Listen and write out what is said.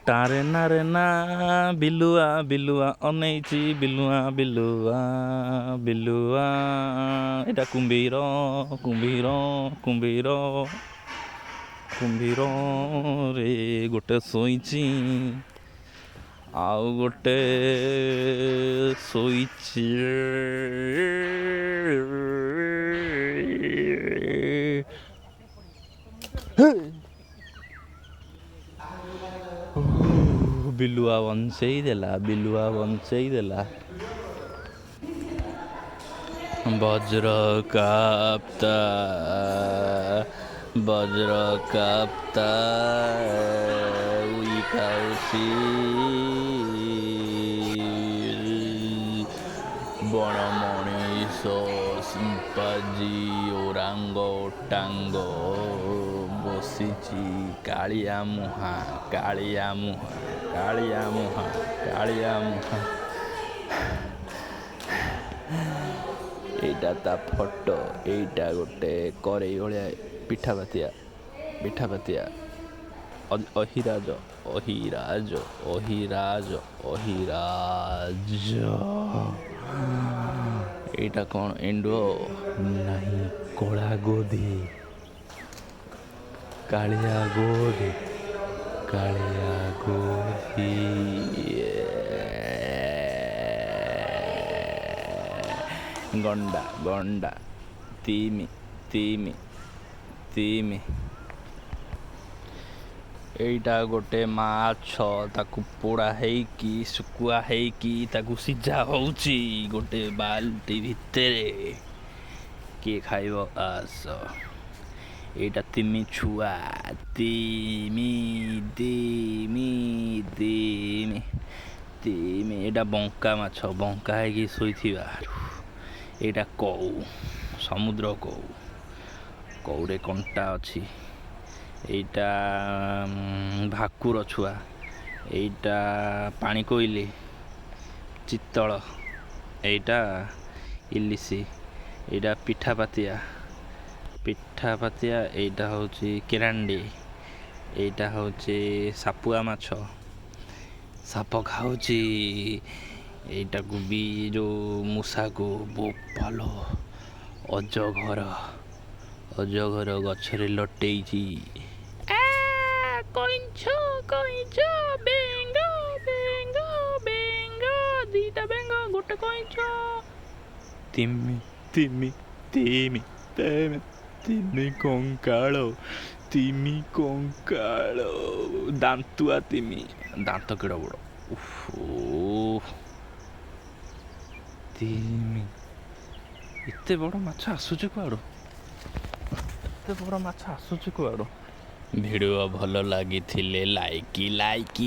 ଟାରେ ନାରେ ନା, ବିଲୁଆ ବିଲୁଆ ଅନେଇଛି, ବିଲୁଆ ବିଲୁଆ ବିଲୁଆ। ଏଇଟା କୁମ୍ଭୀର, କୁମ୍ଭୀର, କୁମ୍ଭୀର। କୁମ୍ଭୀରରେ ଗୋଟେ ଶୋଇଛି, ଆଉ ଗୋଟେ ଶୋଇଛି। ବିଲୁଆ ବଞ୍ଚେଇ ଦେଲା, ବିଲୁଆ ବଞ୍ଚେଇ ଦେଲା। ବଜ୍ର କାପ୍ତା, ବଜ୍ର କାପ୍ତା ଉଇ ଖାଉଛି। ବଣ ମଣିଷ, ସିମ୍ପାଜି, ଓରାଙ୍ଗ ଓଟାଙ୍ଗ ବସିଛି। କାଳିଆ ମୁହାଁ, କାଳିଆ ମୁହାଁ, କାଳିଆ ମୁହାଁ, କାଳିଆ ମୁହାଁ। ଏଇଟା ତା ଫଟୋ। ଏଇଟା ଗୋଟେ କରେଇ ଭଳିଆ, ପିଠା ପାତିଆ, ପିଠା ପାତିଆ। ଅହିରାଜ, ଅହିରାଜ, ଅହିରାଜ, ଅହିରାଜ। ଏଇଟା କ'ଣ? ଏଣ୍ଡୁଅ ନାହିଁ, କଳା ଗୋଧି, କାଳିଆ ଗୋଧି, କାଳିଆ ଗୋଧି। ଗଣ୍ଡା, ଗଣ୍ଡା, ତିମି, ତିମି, ତିମି। ଏଇଟା ଗୋଟେ ମାଛ, ତାକୁ ପୋଡ଼ା ହେଇକି, ଶୁଖୁଆ ହେଇକି ତାକୁ ସିଝା ହଉଛି ଗୋଟେ ବାଲ୍ଟି ଭିତରେ। କିଏ ଖାଇବ ଆସ। ଏଇଟା ତିମି ଛୁଆ, ତିମି, ତିମି, ତିମି, ତିମି। ଏଇଟା ବଙ୍କା ମାଛ, ବଙ୍କା ହେଇକି ଶୋଇଥିବା। ଏଇଟା କଉ, ସମୁଦ୍ର କଉ, କଉରେ କଣ୍ଟା ଅଛି। ଏଇଟା ଭାକୁର ଛୁଆ। ଏଇଟା ପାଣି କୋଇଲି, ଚିତଳ। ଏଇଟା ଇଲିଶି। ଏଇଟା ପିଠା ପାତିଆ, ପିଠା ପାତିଆ। ଏଇଟା ହେଉଛି କେରାଣ୍ଡି। ଏଇଟା ହେଉଛି ସାପୁଆ ମାଛ, ସାପ ଖାଉଛି ଏଇଟାକୁ ବି, ଯେଉଁ ମୂଷାକୁ। ବୋପାଲୋ, ଅଜଗର, ଅଜଗର ଗଛରେ ଲଟେଇଛି। କଇଁଛ, କଇଁଛ, ବେଙ୍ଗ, ବେଙ୍ଗ, ବେଙ୍ଗ। ଦିଟା ବେଙ୍ଗ, ଗୋଟେ କଇଁଛ। ତିମି, ତିମି, ତିମି, ତିମି, ତିମି କଙ୍କାଳ, ତିମି କଙ୍କାଳ। ଦାନ୍ତୁଆ ତିମି, ଦାନ୍ତ କେଡ଼ ବଡ଼। ଉଫ୍, ତିମି। ଏତେ ବଡ଼ ମାଛ ଆସୁଛି କୁଆଡ଼ୁ? ଏତେ ବଡ଼ ମାଛ ଆସୁଛି କୁଆଡ଼ୁ? ଭିଡ଼ିଓ ଭଲ ଲାଗିଥିଲେ ଲାଇକ୍, ଲାଇକ୍।